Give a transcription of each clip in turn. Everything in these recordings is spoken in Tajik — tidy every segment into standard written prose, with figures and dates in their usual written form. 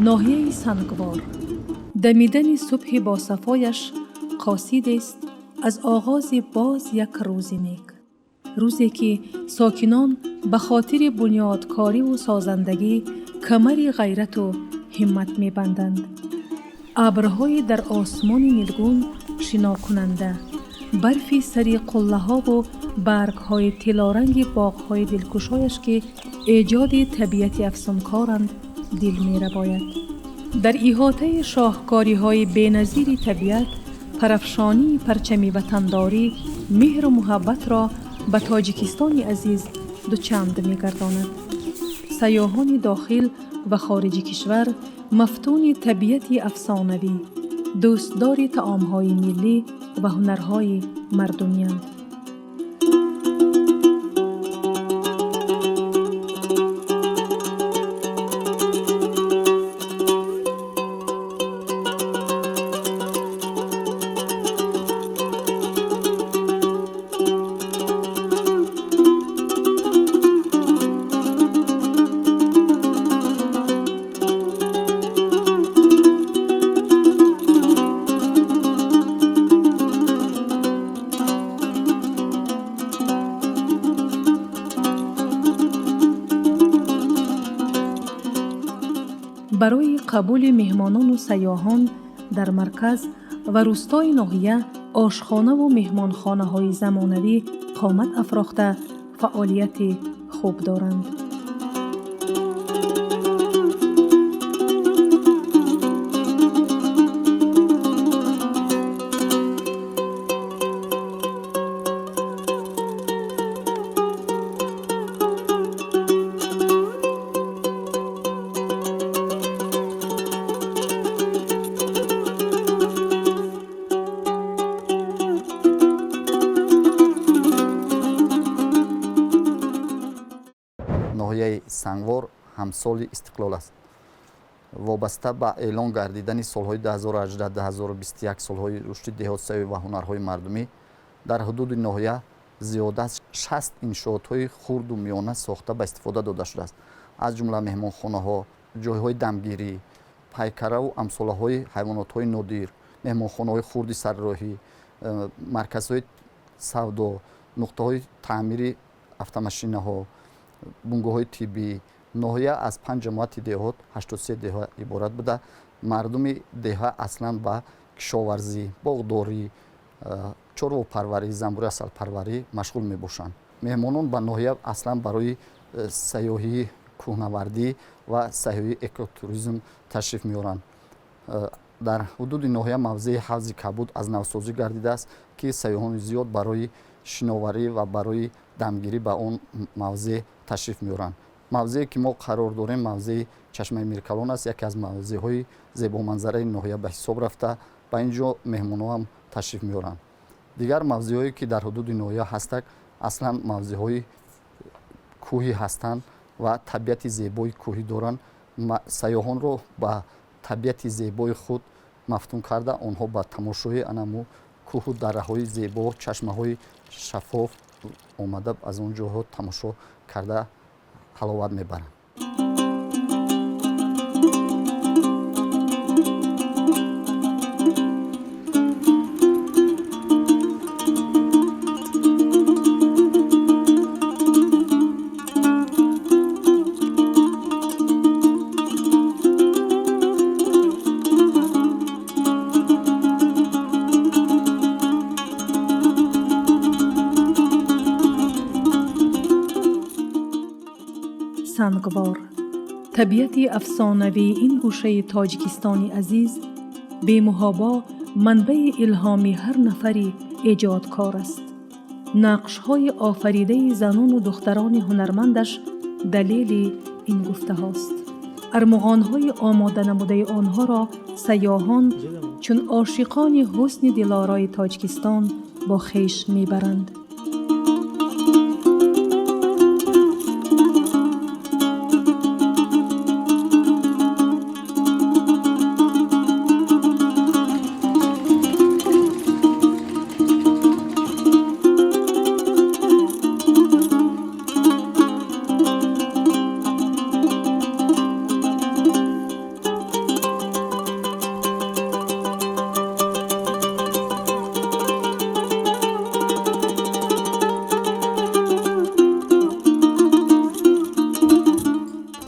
Ноҳияи Сангвор дамидани субҳи босафояш қосидест аз оғози боз як рӯзи нек, рӯзе ки сокинон ба хотири бунёдкориву созандагӣ камари ғайрату ҳиммат мебанданд. Абрҳои дар осмони нилгун шинокунанда, барфи сари қуллаҳову баргҳои тиллоранги боғҳои дилкушояш, ки эҷоди табиати афсункоранд, дил мерабояд. Дар иҳотаи шоҳкориҳои беназири табиат, парафшонии парчами ватандорӣ меҳру муҳаббатро ба Тоҷикистони азиз дучанд мегардонад. Сайёҳони дохил ва хориҷи кишвар мафтуни табиати афсонавӣ, дӯстдори таомҳои миллӣ ва ҳунарҳои мардумиянд. Барои қабули меҳмонону сайёҳон дар марказ ва рӯстои ноҳия ошхонаву меҳмонхонаҳои замонавӣ қомат афрохта, фаъолияти хуб доранд. Ноҳияи Сангвор ҳамсоли истиқлол аст. Вобаста ба эълон гардидани солҳои 2018-2021 солҳои рушди деҳотсавӣ ва ҳунарҳои мардумӣ, дар ҳудуди ноҳия зиёда аз 60 иншоотҳои хурду миёна сохта ба истифода дода шудааст, аз ҷумла меҳмонхонаҳо, ҷойҳои дамгирӣ, пайкараву амсолаҳои ҳайвонотҳои нодир, меҳмонхонаҳои хурди сарроҳӣ, марказҳои савдо, нуқтаҳои таъмири автомашинаҳо, бунгоҳҳои тиббӣ. Ноҳия аз 5 ҷамоати деҳот, 83 деҳа иборат буда, мардуми деҳа аслан ба кишоварзӣ, боғдорӣ, чорвопарварӣ, занбури асалпарварӣ машғул мебошанд. Меҳмонон ба ноҳия аслан барои сайёҳии кӯҳнавардӣ ва сайёҳии экотуризм ташриф меоранд. Дар ҳудуди ноҳия мавзеи ҳавзи Кабуд аз навсозӣ гардидааст, ки сайёҳони зиёд барои шиноварӣ ва барои дамгирӣ ба он мавзеъ ташриф меоранд. Мавзее ки мо қарор дорем, мавзеи Чашмаи Миркалон аст, яке аз мавзеъҳои зебоманзараи ноҳия ба ҳисоб рафта, ба ин ҷо меҳмонҳоам ташриф меоранд. Дигар мавзеъҳое ки дар ҳудуди ноҳия ҳастанд, аслан мавзеъҳои кӯҳӣ ҳастанд ва табиати зебои кӯҳӣ доранд. Сайёҳонро ба табиати зебои худ мафтун карда, онҳо ба тамошои анаму кӯҳу дараҳои зебо, чашмаҳои шаффоф омада, аз он ҷоҳо тамошо карда ҳаловат мебаранд. Сангвор, табиати афсонавии ин гӯшаи Тоҷикистони азиз бемуҳобо манбаи илҳоми ҳар нафари эҷодкор аст. Нақшҳои офаридаи занону духтарони ҳунармандаш далели ин гуфтаҳост. Армуғонҳои омода намудаи онҳоро сайёҳон чун ошиқони ҳусни дилорои Тоҷикистон бо хеш мебаранд.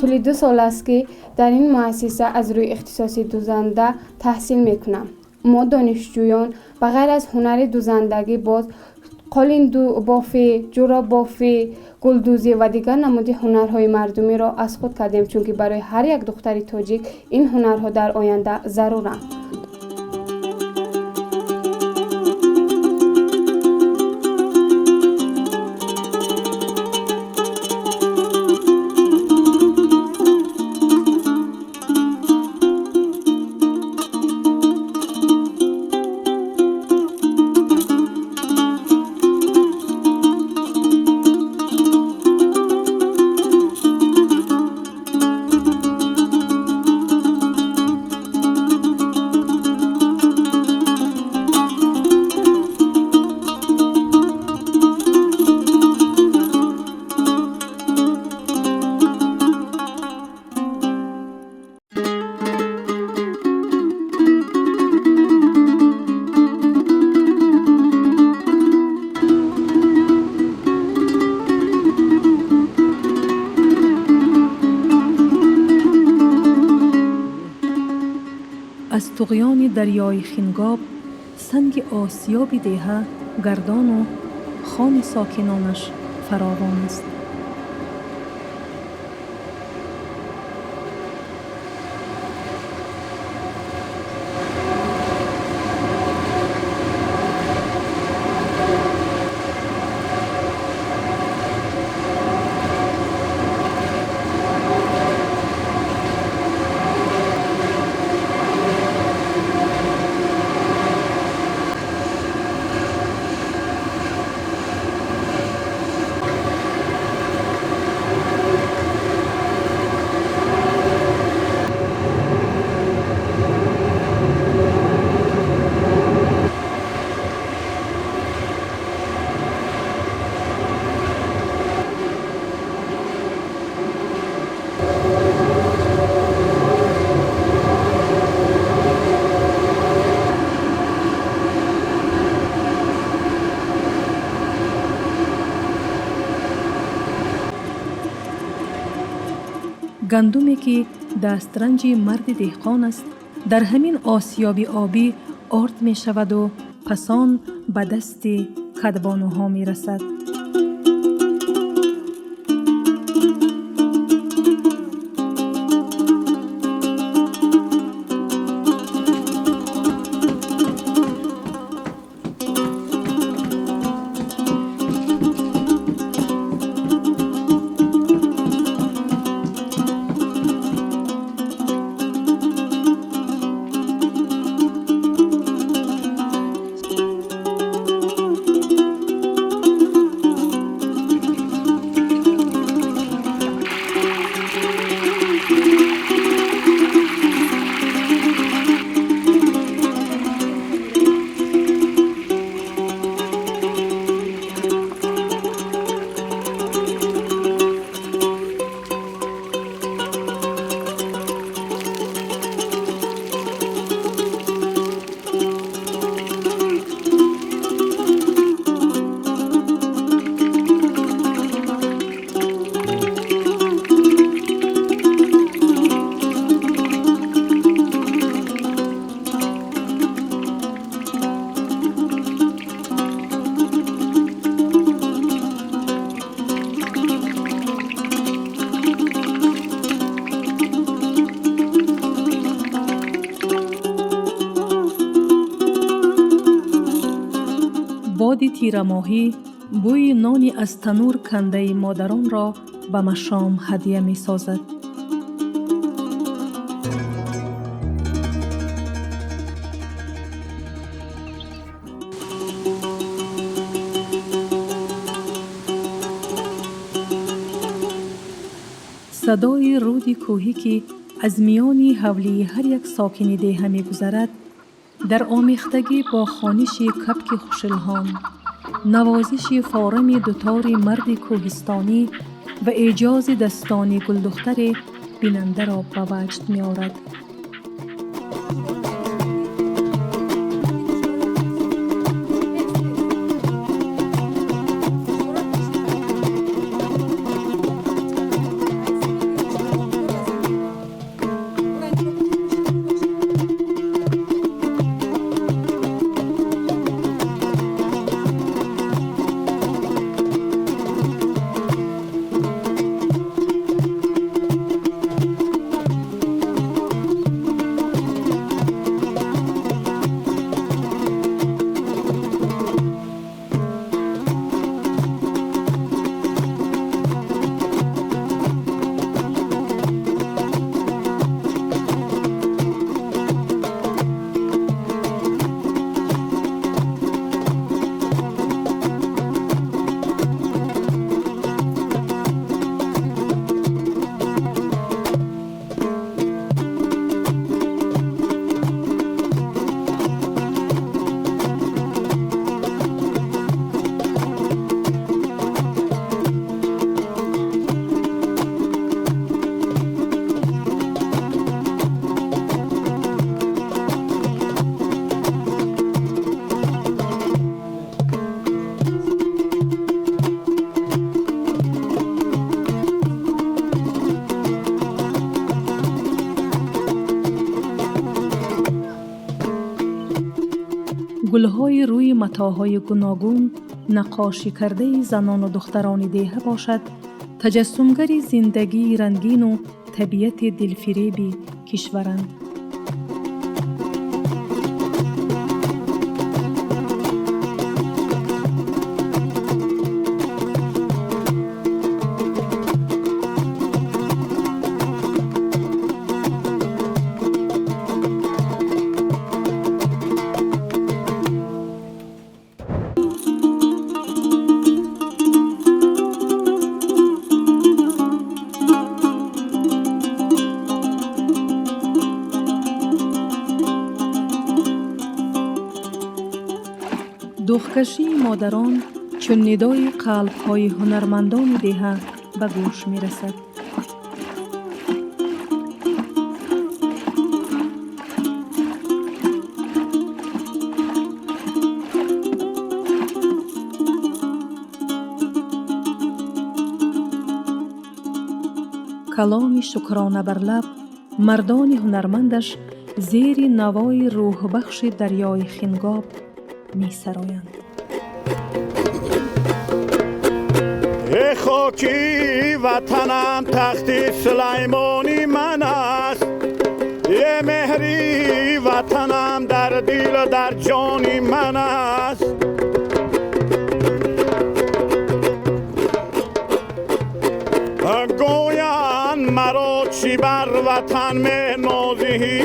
Тӯли 2 сол аст, ки дар ин муассиса аз рӯи ихтисоси дузанда таҳсил мекунам. Мо донишҷӯён ба ғайр аз ҳунари дузандагӣ боз қолинбофӣ, ҷӯроббофӣ, гулдӯзӣ ва дигар намуди ҳунарҳои мардумиро аз худ кардем, чунки барои ҳар як духтари тоҷик ин ҳунарҳо дар оянда заруранд. Аз туғёни дарёи Хингоб санги осиёби деҳа гардону хони сокинонаш фаровон аст. Гандуме ки дастранҷи марди деҳқон аст, дар ҳамин осиёби обӣ орд мешаваду пасон ба дасти кадбонуҳо мерасад. Боди тирамоҳӣ бӯи нони аз танӯр кандаи модаронро ба машом ҳадя месозад. Садои руди кӯҳӣ, ки аз миёни ҳавлии ҳар як сокини деҳа мегузарад, дар омехтагӣ бо хониши кабки хушилҳом, навозиши форами дутори марди кӯҳистонӣ ва эъҷози дастони гулдухтаре бинандаро ба ваҷд меорад. Гулҳои рӯи матоъҳои гуногун наққошикардаи занону духтарони деҳа бошад, таҷассумгари зиндагии рангину табиати дилфиреби кишваранд. Духкашии модарон чун нидои қалбҳои ҳунармандони деҳа ба гӯш мерасад. Каломи шукрона бар лаб, мардони ҳунармандаш зери навои рӯҳбахши дарёи Хингоб месароянд. Э хоки ватанам, тахти Сулаймони ман аст, е меҳри ватанам дар дилу дар ҷони ман аст. Гӯянд маро чӣ бар ватан менозиҳӣ,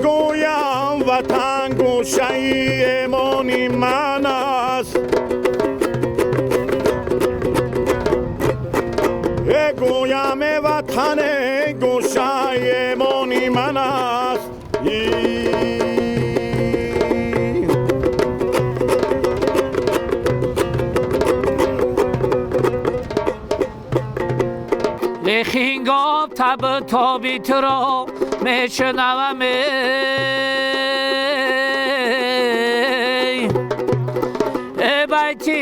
гӯям ватан гӯшаи эмони ман аст. Гӯям ватан гӯшаи эмони ман аст. Хингоб таб тоби туро мешунавам, эй байти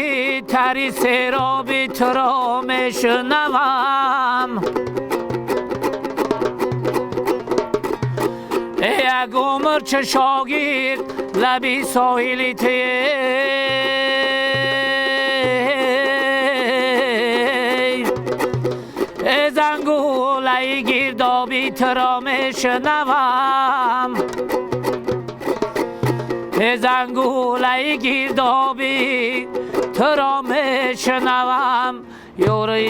тари сероби туро мешунавам. Як умр чу шогирд лаби соҳили туе, зангулаи гирдоби туро мешунавам, зангулаи гирдоби туро мешунавам. Ёрӣ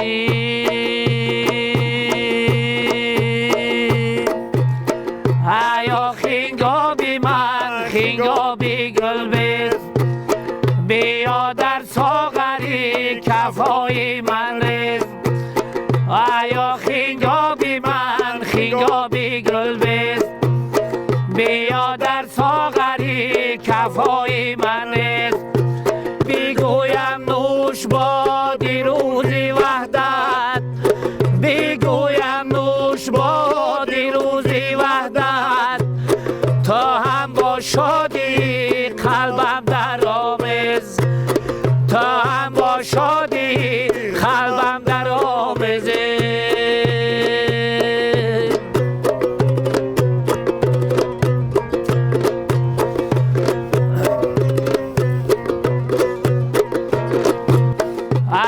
аё хингоби ман, хингоби гулбез, биё дар соғари кафҳои ман рез. Аё хингоби ман, хингоби гулбез, биё дар соғари кафҳои ман рез. Бигӯям нӯш боди рӯзи ваҳдат, бигӯям нӯш боди рӯзи ваҳдат, то ҳам бо шодӣ қалбам даромез, то ҳам бо шодӣ қалбам даромез.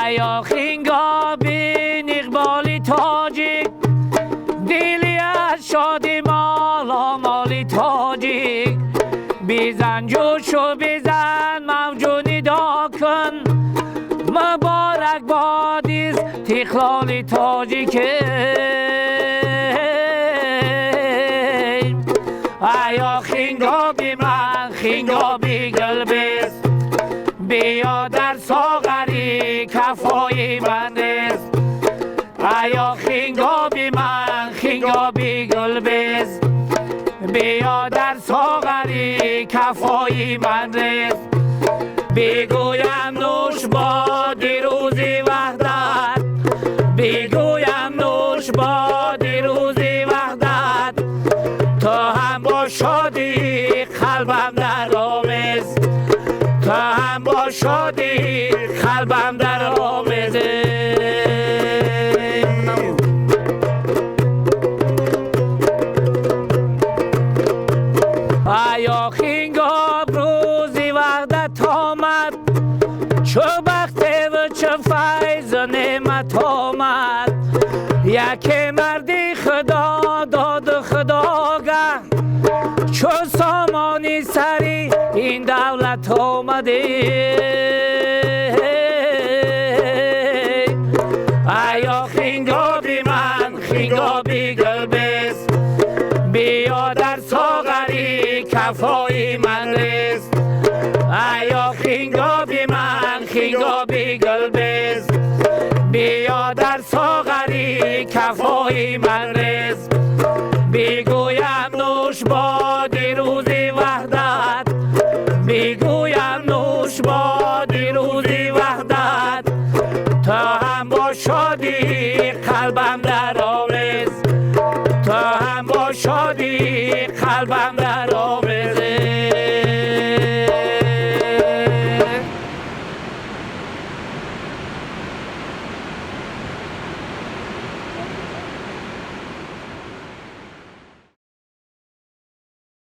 Аё хингоби иқболи тоҷик, дили аз шоди моломоли тоҷик, бизан ҷӯшу бизан мавҷу нидо кун, муборак бод истиқлоли тоҷик. Аё хингоби ман, хингоби гулбез, биё дар соғари кафҳои ман рез. Аё хингоби ман, хингоби гулбез, биё дар соғари кафҳои ман рез. Бигӯям нӯш боди рӯзи ваҳдат, бигӯям нӯш боди рӯзи ваҳдат, то ҳам бо шодӣ қалбам даромез, то ҳам бо шодӣ қалбам даромез. Чу бахтеву чу файзу неъмат омад, яке марди Худо доду Худогаҳ, чу сомони сари ин давлат омадӣ. Аё хингоби ман, хингоби гулбез, биё дар соғари кафои ман рез. Аё хингоби ман, хингоби гулбез, биё дар соғари кафои ман рез. Бигӯям нӯш боди рӯзи ваҳдат, бигӯям нӯш боди рӯзи ваҳдат, то ҳам бо шодӣ қалбам даромез, то ҳам бо шодӣ қалбам.